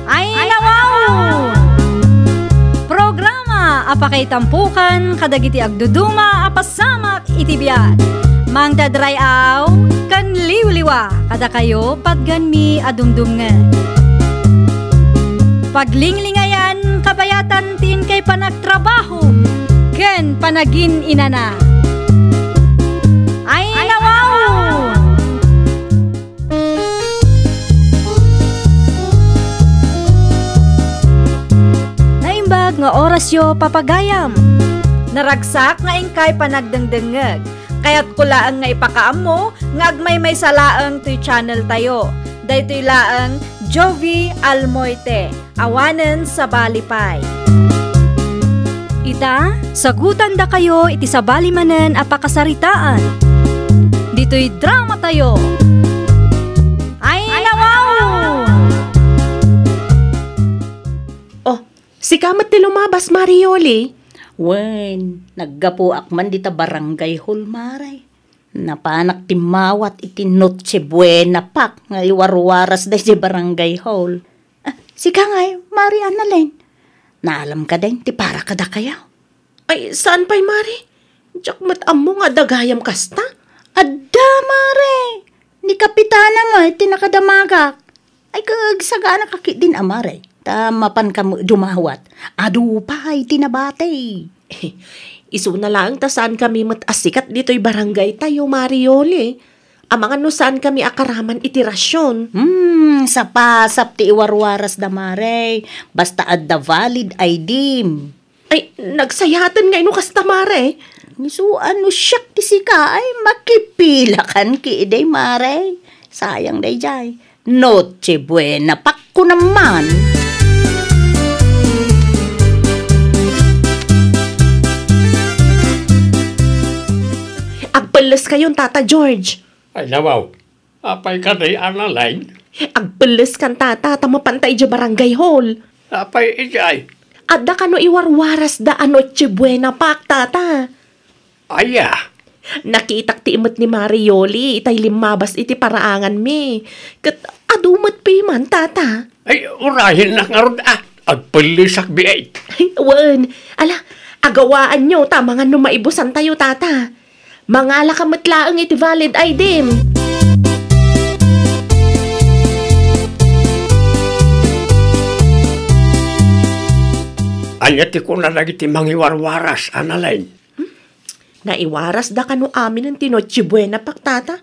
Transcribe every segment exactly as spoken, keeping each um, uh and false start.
Ayna wow! Programa a pakaitampukan kadagiti agduduma a pasamak iti biag. Mangdadray-aw ken liwliwa kadakayo patgenmi a dumdumngeg. Paglinglingayan kabayatan ti inkay panagtrabaho ken panagin-inana. Ayna wow! Naimbag nga orasyo, papagayam. Naragsak nga inkay panagdengdengngeg. Kayatko laeng nga ipakaammo nga agmaymaysa laeng toy channel tayo. Daytoy laeng Jovi Almoite. Awanen sabali pay. Ita, sagutandakayo iti sabali manen a pakasaritaan. Ditoy drama tayo. Ayna wow! Oh, sika met ti lumabas, Mari Yoli? Wen, naggapuak man dita barangay hall, Mare. Napanak timmawat iti Noche Buena Pack nga iwarwaras daydi barangay hall. Ah, sika ngay, Mari Annalyn. Naalam ka din ti para kadakayo? Ay, saan pay, Mari? Diak met ammo nga adda gayam kasta. Adda, Mare. Ni Kapitana met ti nakadamagak. Ay, kag sagana ka ketdin a, Mare. Ta mapan ka met dumawat. Adu pay ti nabati. Isuna laeng ta saan kami met a sikat ditoy barangay tayo, Mari Yoli. Amangan no saan kami a karaman iti rasion. Hmm, sapasap ti iwarwaras da, Mare. Basta adda valid I D. Ay, nagsayaten nga ino kasta, Mare. Isu a no siak ti sika, ay, makipilakan ketdi, Mare. Sayang daydiay. Noche Buena Pack ko naman. Agpelles kayon, Tata George. Ay, nawaw. Apay kadi, Annalyn? Agpelles kan, Tata, ta mapan ta idiay barangay hall. Apay idiay? Adda kano iwarwaras da a Noche Buena Pack, Tata. Aya. Nakitak ti imet ni Mari Yoli itay limmabas iti paraanganmi. Ket adu met piman, Tata. Ay, urayennak ngarud, a. Agpellesak biit. Ay, wen. Ala, agawaanyo ta amangan no maibusantayo, Tata. Mangalaka met laeng iti valid I D-m. Ania ti kuna dagiti mangiwarwaras, Annalyn? Hmm? Naiwarasda kano aminen ti Noche Buena Pack, Tata.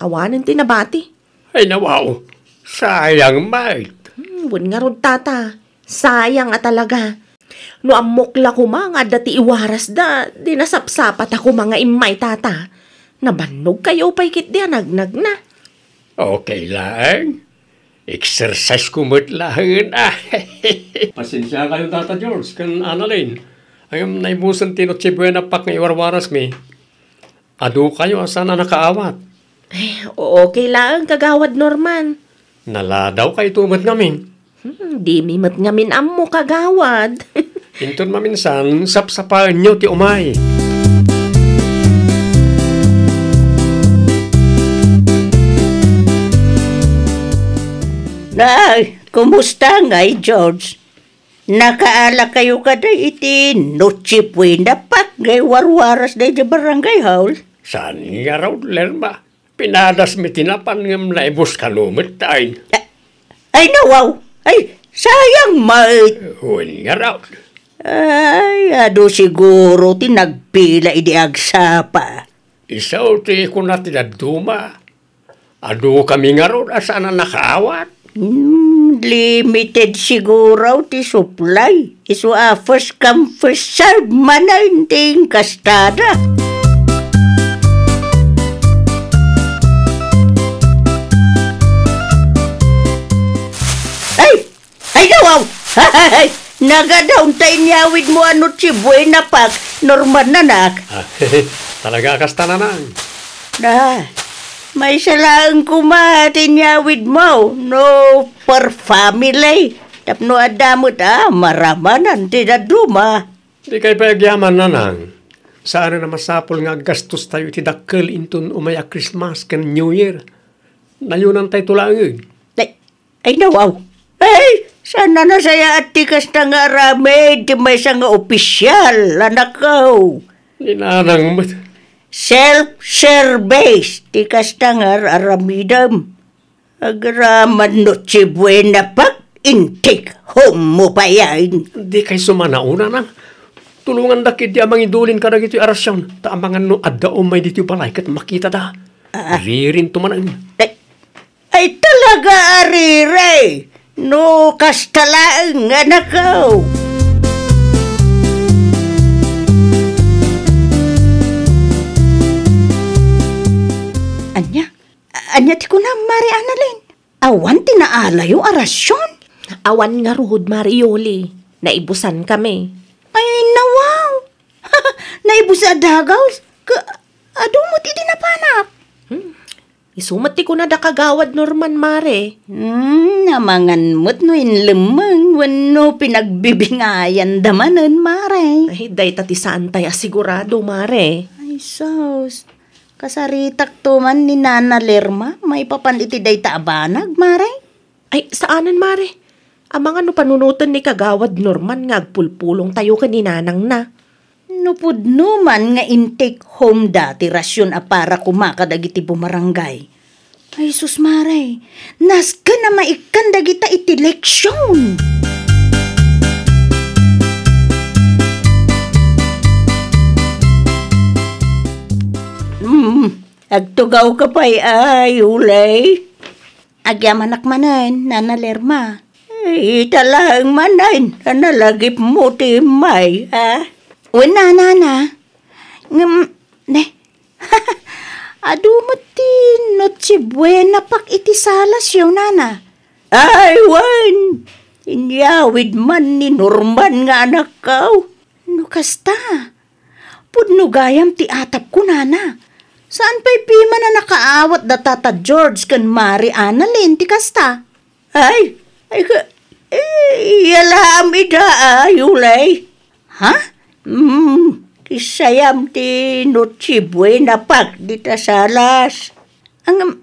Awanen ti nabati. Ay, nawaw. Sayang met. Hmm, wen ngarud, Tata. Sayang a talaga. No ammok la koma nga adda ti iwarasda, di nasapsapat a koma nga immay, Tata. Nabannogkayo pay ketdi a nagnagna. Okay laeng. Exercise ko met laengen, a. Pasensiakayo, Tata George, ken Annalyn. Ngem naibusen ti Noche Buena Pack nga iwarwarasmi. Adu kayo a saan a nakaawat. Ay, okay laeng, Kagawad Norman. Naladaw kayto met ngamin. Hmm, dimi met ngamin ammo, Kagawad. Inton maminsan, sapsapaenyo ti umay. Nay, kumusta ngay, George? Nakaala kayo kadi iti Noche Buena Pack nga iwarwaras daydi barangay hall? Saan ngarud, Lerma? Pinadasmi ti napan ngem naibus kano met, ay. A-, ay, nawaw! Ay, sayang met! Wen ngarud. Ay, adu siguro ti nagpila idi agsapa. Isu ti kuna ti dadduma. Adu kami ngarud a saan a nakaawat. Hmm, limited siguro ti supply. Isu a first come, first serve manen ti inkastada. Ay! Ay, nawaw! Ay, nagadaw ta inyawidmo a Noche Buena Pack, Norman, anak. Ah, talaga kasta, nanang. Na, maysa laeng koma ti inyawidmo, no per family. Tapno adda met a maramanan ti dadduma. Dikay pay agyaman, nanang. Saan a masapul nga aggastostayo iti dakkel inton umay a Christmas ken New Year. Nayonantayto laengen. Ay, ay, nawaw. Ay, saan a nasayaat ti kasta nga aramid ti maysa nga opisial, anakko? Ni nanang met. Self-service ti kasta nga ar-aramidem. Agraman no Noche Buena pak, intake home mo payen. Dikay sumanaw, nanang. Tulongandak idi a mangidulin kadagiti arasion, ta amangan no adda umay ditoy balay ket makitada. Ah. Ririnto manen. Ay, ay, talaga a riri. No kasta laeng, anakko. Ania? Ania ti kunam, Mari Annalyn? Awan ti naalayo a rasion? Awan ngarud, Mari Yoli. Naibusan kami. Ay, nawaw! Naibus a dagaw? Ka, adu met idi napanak? Hmm. Isu met ti kuna da Kagawad Norman, Mare. Hmm, amangan met no inlemmeng wenno pinagbibingayanda manen, Mare. Ay, dayta ti saantay a sigurado, Mare. Ay, sus. Kasaritakto man ni Nana Lerma maipapan iti dayta a banag, Mare? Ay, saanen, Mare. Amangan no panunoten ni Kagawad Norman nga agpulpulongtayo ken ni nanangna. No pudno man nga intake home da ti rasion a para koma kadagiti bumaranggay. Ay, sus, Mare, nasken a maikkan dagita iti leksion. Hmm. Agtugawka pay, ay, Yoli. Agyamanak manen, Nana Lerma. Ay, ita laeng manen a nalagipmo ti immay, a? Wen, Nana. Ngem, ne. Adu met ti Noche Buena pak iti salasyo, Nana. Ay, wen. Inyawid man ni Norman nga anakko. No kasta, pudno gayam ti atapko, Nana. Saan pay piman a nakaawat da Tata George ken Mari Annalyn ti kasta? Ay, ay, ka, eh, iya laam ida, a, Yoli. Ha? Hmm, kissayam ti Noche Buena pak dita salas. Ang,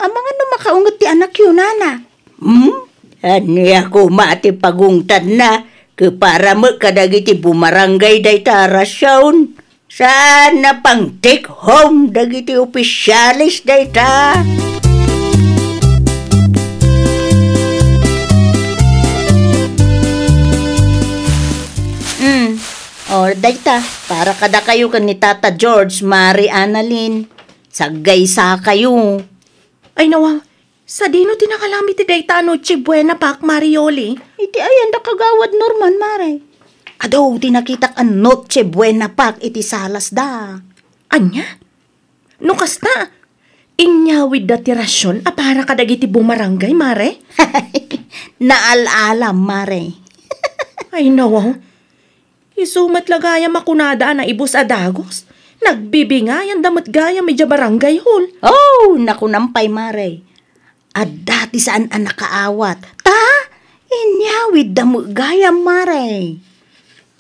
Amangan no makaunget ti anakyo, Nana. Hmm? Ania koma ti pagungtanna? Ket para met kadagiti bumaranggay dayta a rasion. Saan a pang-take home dagiti opisyales dayta? Hmm. O, dayta, para kadakayo ken ni Tata George, Mari Annalyn. Saggaysakayo. Ay, nawa, sadino ti nakalam iti dayta a Noche Buena pak, Mari Yoli? Iti ayan da Kagawad Norman, Mare. Adu ti nakitak a Noche Buena pak iti salasda. Ania? No kasta, inyawidda ti rasion a para kadagiti bumaranggay, Mare? Naal-alam, Mare. Ay, nawa. Isu met la gayam a kunada a naibus a dagus. Nagbibingayanda met gayam idiay barangay hall. Oh, nakunam pay, Mare. Adda ti saan a nakaawat. Ta, inyawidda met gayam, Mare.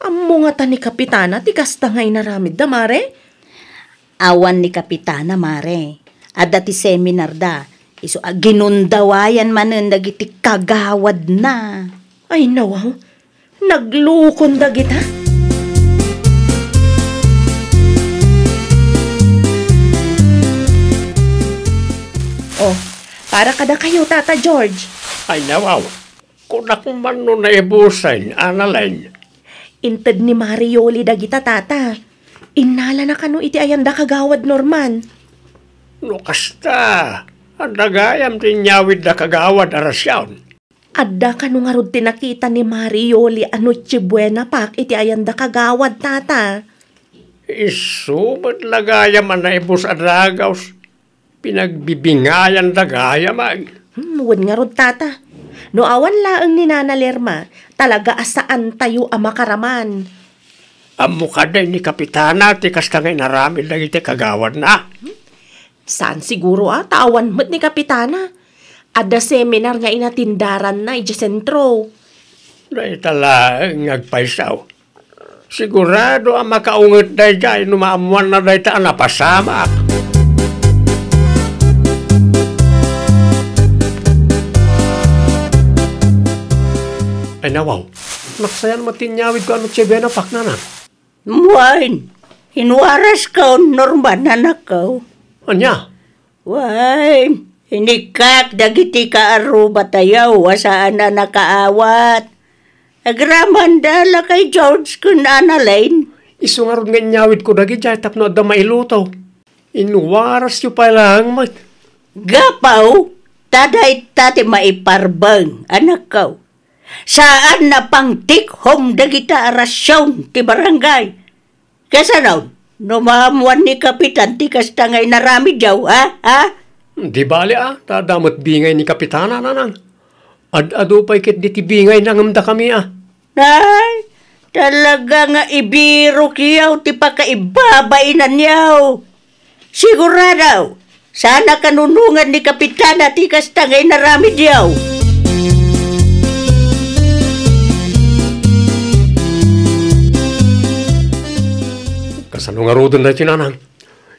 Ammo ngata ni Kapitana ti kasta nga inaramidda, Mare? Awan ni Kapitana, Mare. Adda ti seminarda. Isu a ginundawayan manen dagiti kagawadna. Ay, nawaw. Naglukon dagita? Oh, para kadakayo, Tata George. Ay, nawaw. Kunak man no naibusen, Annalyn. Inted ni Mari Yoli dagita, Tata. Innalana kano iti ayanda Kagawad Norman. No kasta, adda gayam ti inyawidda Kagawad a rasion. Adda kano ngarud ti nakita ni Mari Yoli a Noche Buena pak iti ayanda Kagawad, Tata? Isu met la gayam a naibus a dagus. Pinagbibingayanda gayam, ay. Hmm, wen ngarud, Tata. No awan laeng ni Nana Lerma, talaga a saantayo a makaraman. Ammo kadi ni Kapitana ti kasta nga inaramid dagiti kagawadna? Hmm? Saan siguro a, ta awan met ni Kapitana. Adda seminar nga inatindaranna idiay sentro. Dayta laeng nga agpayso. Sigurado a makaunget daydiay no maammoanna dayta a napasamak. Ay, nawaw. Naksayan met ti inyawidko a Noche Buena, Pak, nanang. Wen, inwaraskon, Norman, anakko. Ania? Wen, inikkak dagiti kaarrubatayo a saan a nakaawat. Agramanda la kay George ken Annalyn. Isu ngarud nga inyawidko dagidiay tapno adda mailuto. Inwarasyo pay laeng met. Gapu ta dayta ti maiparbeng, anakko. Saan a pangtikhom dagita a rasion ti barangay. Kasano, no maammoan ni Kapitan ti kasta nga inaramidyo, ha? Ha? Di bali, a, ta adda met bingay ni Kapitana, nanang. Ad-adu pay ketdi ti bingayna ngem dakami, a. Ay, talaga nga ibirokyo ti pakaibabainanyo. Sigurado, saan a kanunongan ni Kapitana ti kasta nga inaramidyo. Kasano ngaruden daytoy, nanang?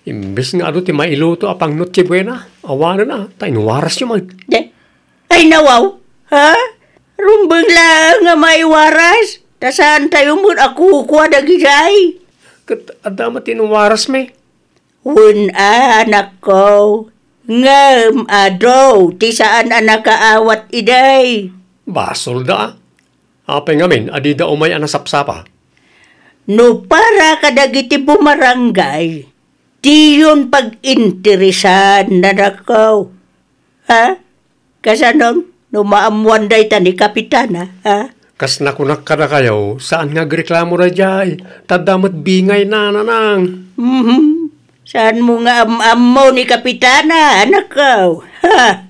Imbes nga adu ti mailuto a pang Noche Buena, awanen a, ta inwarasyo met. De, ay, nawaw, ha? Rumbeng laeng nga maiwaras, ta saantayo met a kukua dagidiay. Ket adda met ti inwarasmi. Wen a, anakko, ngem adu ti saan a nakaawat idi. Basolda, a. Apay ngamin a dida umay a nasapsapa? No para kadagiti bumarangay, diyon pag-interesan, anakko. Ha? Kasano, no maammoan dayta ni Kapitana, ha? Kas nakunak kadakayo, saan nga agreklamo daydiay, ta adda met bingayna, nanang. Mhm. Saanmo nga am-ammo ni Kapitana, anakko? Ha?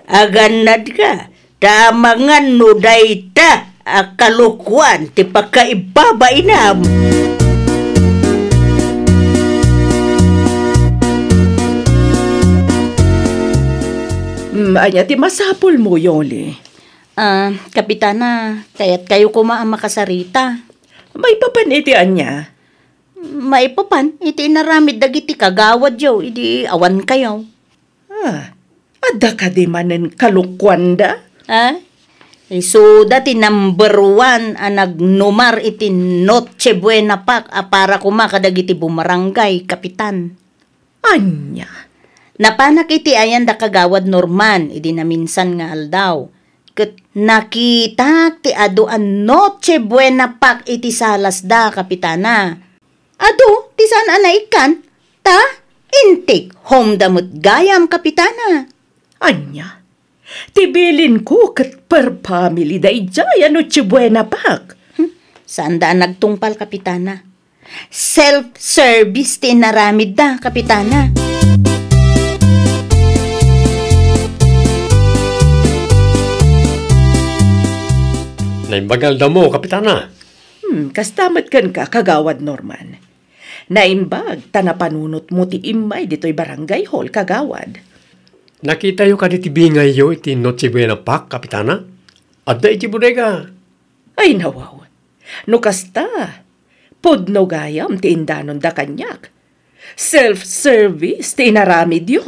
Agannadka, ta amangan no dayta a kalokuan ti pakaibabainam. Mm, ania ti masapulmo, Yoli? Ah, Kapitana, kayatkayo koma a makasarita. Maipapan iti ania? Maipapan iti inaramid dagiti kagawadyo idi awankayo. Ah, adda kadi manen kalokuanda? Ah? Isuda ti number one a nagnumar iti Noche Buena Pak a para koma kadagiti bumarangay, Kapitan. Ania? Napanak iti ayan da Kagawad Norman idi naminsan nga aldaw. Ket nakitak ti adu a Noche Buena Pak iti salasda, Kapitana. Adu ti saan a naikkan, ta intikhomda met gayam, Kapitana. Ania? Ti bilinko ket per family daydiay a Noche Buena Pak. Hmm, saanda a nagtungpal, Kapitana. Self-service ti inaramidda, Kapitana. Naimbag nga aldawmo, Kapitana. Hmm, kasta met kenka, Kagawad Norman. Naimbag ta napanunotmo ti immay ditoy barangay hall, Kagawad. Nakitayo kadi ti bingayyo iti Noche Buena Pak, Kapitana? Adda iti bodega. Ay, nawaw. No kasta, pudno gayam ti indanonda kaniak. Self-service ti inaramidyo.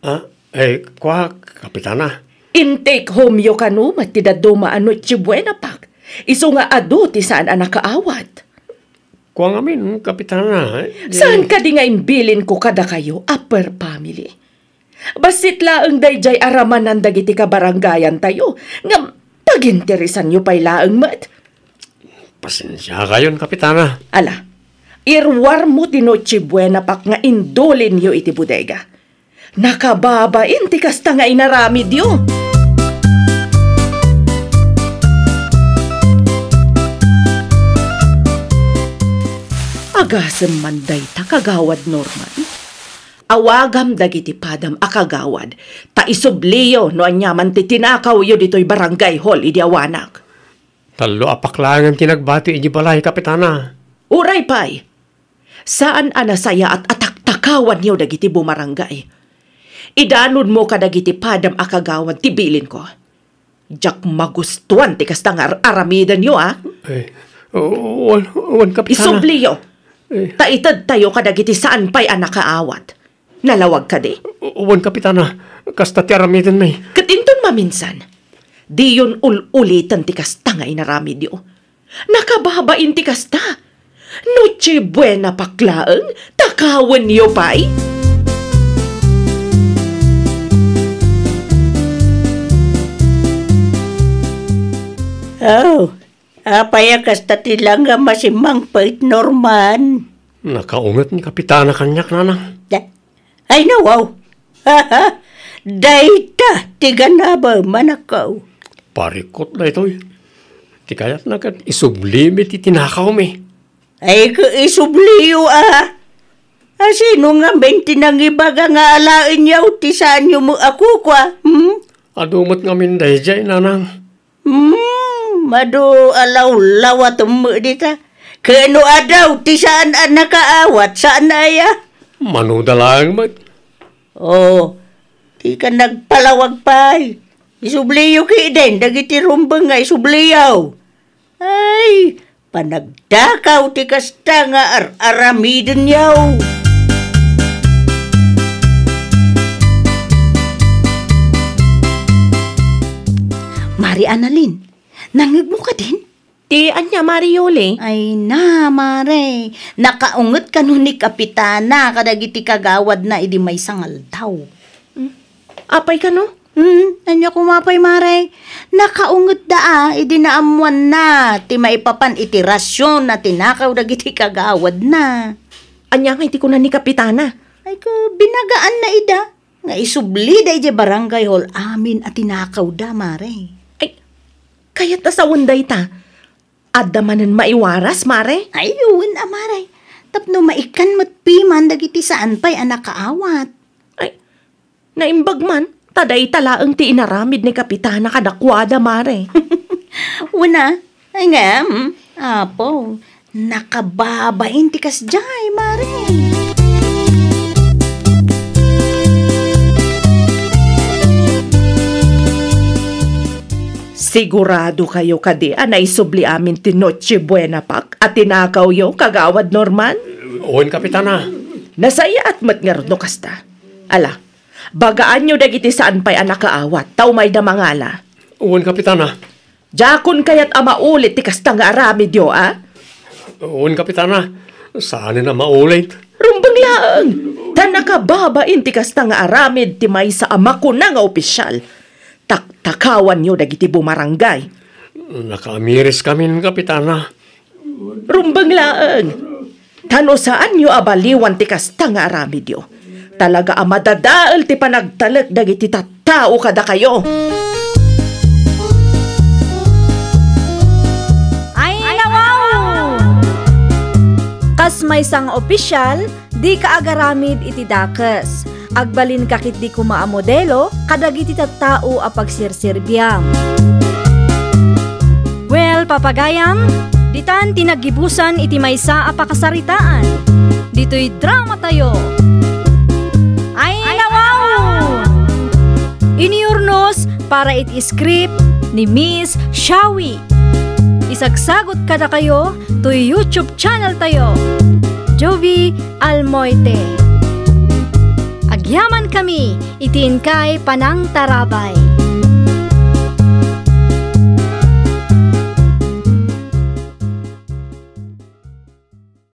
Ah, eh, kua, Kapitana. Intake home-yo kano met ti dadduma a Noche Buena Pak. Isu nga adu ti saan a nakaawat. Kua ngamin, Kapitana, eh, di- Saan kadi nga imbilinko kadakayo a per family? Bassit laeng daydiay a ramanan dagiti kabarangayantayo, ngem paginteresanyo pay laeng met. Pasensiakayon, Kapitana. Ala, iruarmo ti Noche Buena Pak nga indulinyo iti bodega. Nakababain ti kasta nga inaramidyo. Agasem man dayta, Kagawad Norman. Awagam dagiti padam a kagawad, ta isubliyo no aniaman ti tinakawyo ditoy barangay hall idi awanak. Tallo a pak laengen ti nagbati idi balay, Kapitana. Uray pay, saan a nasayaat a taktakawanyo dagiti bumarangay. Idanonmo kadagiti padam a kagawad ti bilinko. Diak magustuan ti kasta nga ar-aramidenyo, a. Eh, O, wen, wen, Kapitana. Isubliyo. Eh. Ta itedtayo kadagiti saan pay a nakaawat. Nalawag kadi? Wen, Kapitana. Kasta ti aramidenmi. Ket inton maminsan, diyon ul-uliten ti kasta nga inaramidyo. Nakababain ti kasta. Noche Buena pak laeng, takawenyo pay. Oh, apay a kasta ti langam a simmangpet, Norman? Nakaunget ni Kapitana kaniak, Nanang. Da-, Ay, nawaw. Dayta ti ganabem, anakko. Parikot daytoy. Ti kayatna ket isublimi ti tinakawmi. Ay, ket isubliyo, a. A, sino ngamin ti nangibaga nga alaenyo ti saanyo met a kukua, hmm? Adu met ngamin daydiay, Nanang. Hmm, adu a lawlawatem met dita. Ket no adu ti saan a nakaawat, saan aya? Mano da laeng met. Oh, dika nagpalawag pay. Isubliyo ketdin dagiti rumbeng nga isubliyo. Ay, panagdakaw ti kasta nga ar-aramidenyo. Mari Annalyn, nangngegmo kadin? Ti ania, Mari Yuli? Ay na, Mare. Nakaunget kano ni Kapitana kadagiti kagawadna idi maysa nga aldaw. Hmm. Apay kano? Hmm, ania koma pay, Mare? Nakaungetda a idi naammoanna ti maipapan iti rasion a tinakaw dagiti kagawadna. Ania ngay ti kuna ni Kapitana? Ay, ka, binagaanna ida nga isublida idiay barangay hall amin a tinakawda, Mare. Ay, kayat a sawen dayta. Adda manen maiwaras, Mare? Ay, wen a, Mare. Tapno maikkan met piman dagiti saan pay a nakaawat. Ay, naimbag man, ta dayta laeng ti inaramid ni Kapitana kadakuada, Mare. Wen a, ay ngem, Apo, nakababain ti kasdiay, Mare. Sigurado kayo kadi a naisubli amin ti Noche Buena pak a tinakawyo, Kagawad Norman? Wen, Kapitana. Nasayaat met ngarud no kasta. Ala, bagaanyo dagiti saan pay a nakaawat, ta umayda mangala. Wen, Kapitana. Diakon kayat a maulit ti kasta nga aramidyo, a? Wen, Kapitana. Saanen a maulit. Rumbeng laeng! Ta nakababain ti kasta nga aramid ti maysa a makuna nga opisyal. Taktakawanyo dagiti bumarangay. Nakaamiris kamin, Kapitana. Rumbeng laeng! Ta no saanyo a baliwan ti kasta nga aramidyo, talaga a madadael ti panagtalek dagiti tattao kadakayo. Ay, nawaw! Kas maysa nga opisyal, dika agaramid iti dakes. Agbalinka ketdi koma a modelo kadagiti tattao a pagsirserbiam. Well, papagayam, ditan ti naggibusan iti maysa a pakasaritaan. Ditoy dramatayo. Ay, nawaw! Iniurnos para iti script ni Miss Shawi. Isagsagot kadakayo toy YouTube channel tayo, Jovie Almoite. Agyaman kami iti inkay panangtarabay.